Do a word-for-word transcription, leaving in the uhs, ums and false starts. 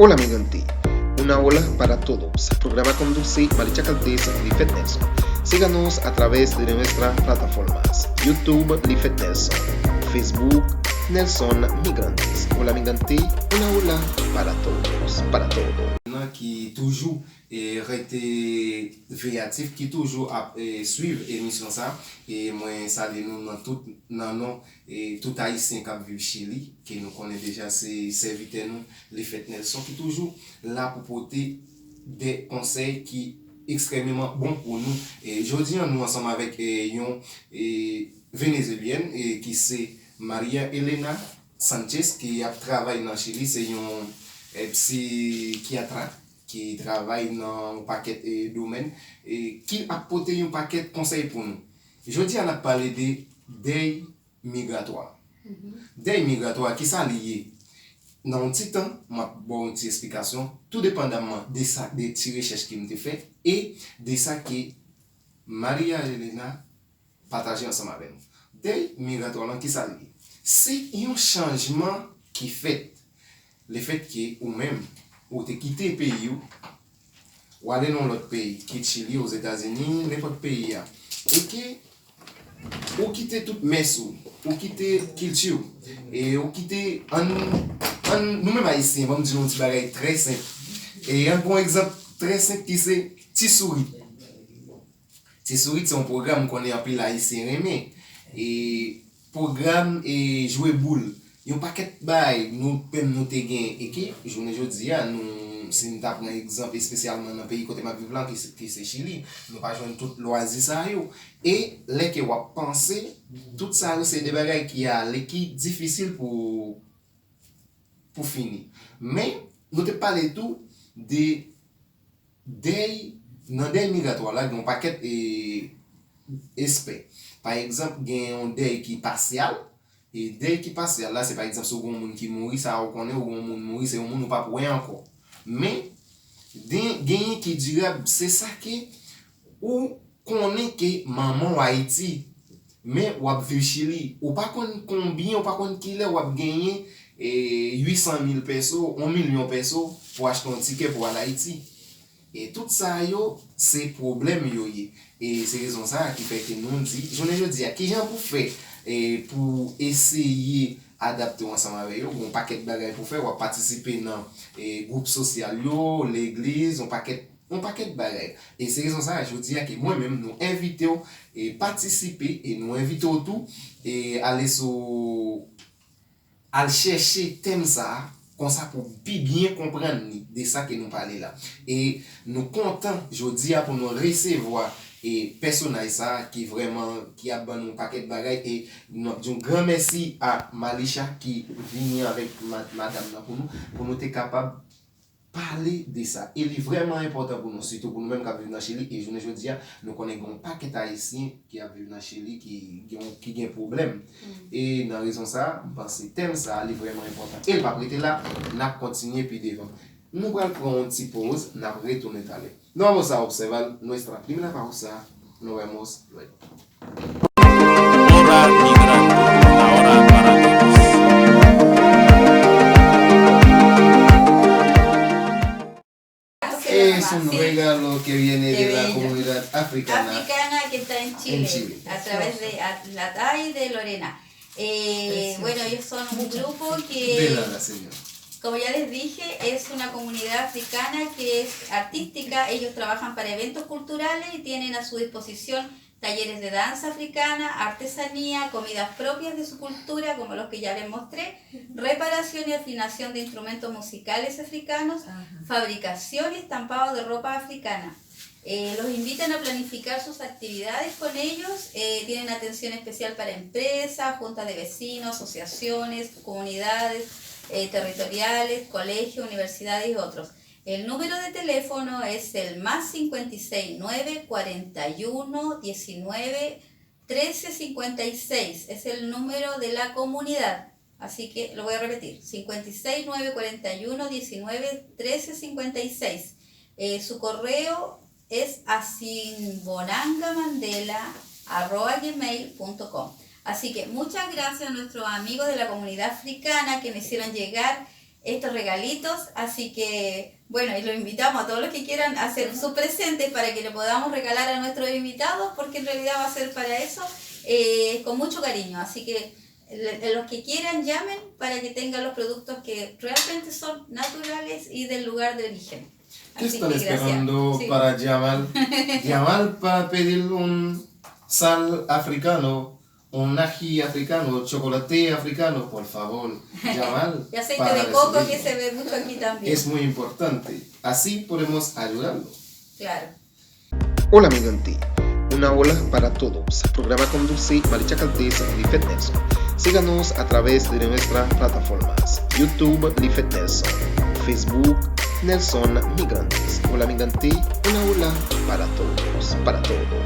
Hola mi gente, una ola para todos. Programa conduce Maricha Caldes Lifet Nelson. Síganos a través de nuestras plataformas YouTube Lifet Nelson, Facebook Nelson Migrantes. Hola mi gente, una ola para todos, para todos. Nan ki toujou e rete veyatif, ki toujou ap e swiv emisyon sa. E mwen salye nou nan tout, nan non e tout Ayisyen k ap viv Chili, ke nou konnen deja se sèvitè nou, Lifet Nelson, ki toujou la pou pote de konsèy ki ekstrèmeman bon pou nou. E jodi a, nou ansanm avèk e yon e Venezelyèn e ki se Maria Elena Sanchez, ki ap travay nan Chili, se yon e psikyatra ki travay nan yon pakèt e domèn e ki ap pote yon pakèt konsèy pou nou. Jodi a, n ap pale de dèy migratwa. Dèy migratwa, kisa li ye? Nan yon ti tan, m ap ba w yon ti esplikasyon, tou depandamman de sa, de ti rechèch ke m te fè e de sa ke Maria Elena pataje ansanm avè nou. Dèy migratwa lan, kisa li ye? Se yon chanjman ki fèt lefètke ou menm, ou te kite peyi w, w ale nan yon lòt peyi, kit Chili, Ozetazini, nenpòt peyi a, e ke ou kite tout mès ou, ou kite kilti w, e ou kite, ann, ann, nou menm Ayisyen, ban m di nou yon ti bagay trè senp. E ann pran yon egzanp trè senp ki se Ti Sourit. Ti Sourit se yon pwogram m konnen anpil Ayisyen renmen. E pwogram e jwe boul. Yon pakèt bagay nou menm nou te gen e ke jounen jodi a, nou, si n ta pran egzanp espesyalman nan peyi kote m ap viv la, ki se, ki se Chili, nou pa jwenn tout lwazi sa yo. E lè ke w ap panse, tout sa yo se de bagay ki ale, ki difisil pou, pou fini. Men, nou te pale tou de dèy, nan dèy migratwa la, gen yon pakèt e, espè. Pa egzanp, gen yon dèy ki pasyal, e dèy ki pasyal la, se pa egzanp, si w gen yon moun ki mouri, sa a ou konnen, ou gen yon moun mouri, se yon moun ou p ap wè ankò. Men, gen, genyen ki dirab, se sa ke ou konnen ke manman w Ayiti, men w ap viv Chili. Ou pa konn konbyen, ou pa konn kilè w ap genyen e, uit san mil pèso, yon milyon pèso pou achte yon tikè pou al Ayiti. E tout sa yo, se pwoblèm yo ye. E se rezon sa a ki fè ke nou di, jounen jodi a, kijan pou fè e, pou eseye adapte w ansanm avè yo? Gen yon pakèt bagay pou fè, w ap patisipe nan e, gwoup sosyal yo, legliz, yon pakèt, yon pakèt bagay. E se rezon sa a, jodi a, ke mwen menm, nou envite w e, patisipe, e nou envite w tou e, ale sou al chèche tèm sa a, konsa pou pi byen konprann li de sa ke nou pale la. E nou kontan jodi a pou nou resevwa e pèsonaj sa a ki vrèman, ki ap ban nou yon pakèt bagay, e nou ap di yon gran mèsi a Malicha ki vini avèk ma-, madanm nan pou nou, pou nou te kapab pale de sa. E li vrèman enpòtan pou nou, sitou pou nou menm k ap viv nan Chili. E jounen jodi a, nou konnen gen yon pakèt Ayisyen ki ap viv nan Chili ki gen, ki gen pwoblèm. E nan rezon sa a, m panse tèm sa a, li vrèman enpòtan. E l p ap rete la, n ap kontinye pi devan. Nou pral pran yon ti poz, n ap retounen talè. Nos vamos a observar nuestra primera pausa. Nos vemos luego. Hora Migrante, la hora para todos. Es un regalo que viene de la comunidad africana, africana que está en Chile, en Chile, a través de At-, Atay de Lorena. Eh, bueno, ellos son un grupo que, como ya les dije, es una comunidad africana que es artística. Ellos trabajan para eventos culturales y tienen a su disposición talleres de danza africana, artesanía, comidas propias de su cultura, como los que ya les mostré, reparación y afinación de instrumentos musicales africanos, fabricación y estampado de ropa africana. Eh, los invitan a planificar sus actividades con ellos. Eh, tienen atención especial para empresas, juntas de vecinos, asociaciones, comunidades, eh, territoriales, colegios, universidades y otros. El número de teléfono es el más cincuenta y seis nueve, cuarenta y uno, diecinueve, trece cincuenta y seis. Es el número de la comunidad. Así que lo voy a repetir, cincuenta y seis nueve, cuarenta y uno, diecinueve, trece cincuenta y seis. Eh, su correo es asinbonangamandela arroba gmail punto com. Así que muchas gracias a nuestros amigos de la comunidad africana que me hicieron llegar estos regalitos, así que, bueno, y los invitamos a todos los que quieran hacer sus presentes para que le podamos regalar a nuestros invitados, porque en realidad va a ser para eso, eh, con mucho cariño. Así que le- los que quieran llamen para que tengan los productos que realmente son naturales y del lugar de origen. ¿Qué Así están que gracias. esperando Sí. para llamar? Llamar para pedir un sal africano, un ají africano, chocolate africano, por favor. Llamar Y aceite para de coco que recibirlo. Se ve mucho aquí también. Es muy importante. Así podemos ayudarlo. Claro. Hola mi gente, una ola para todos. Programa Conduce Malicha Caldes Lifet Nelson. Síganos a través de nuestras plataformas YouTube Lifet Nelson, Facebook Nelson Migrantes. Hola mi gente, una ola para todos, para todos.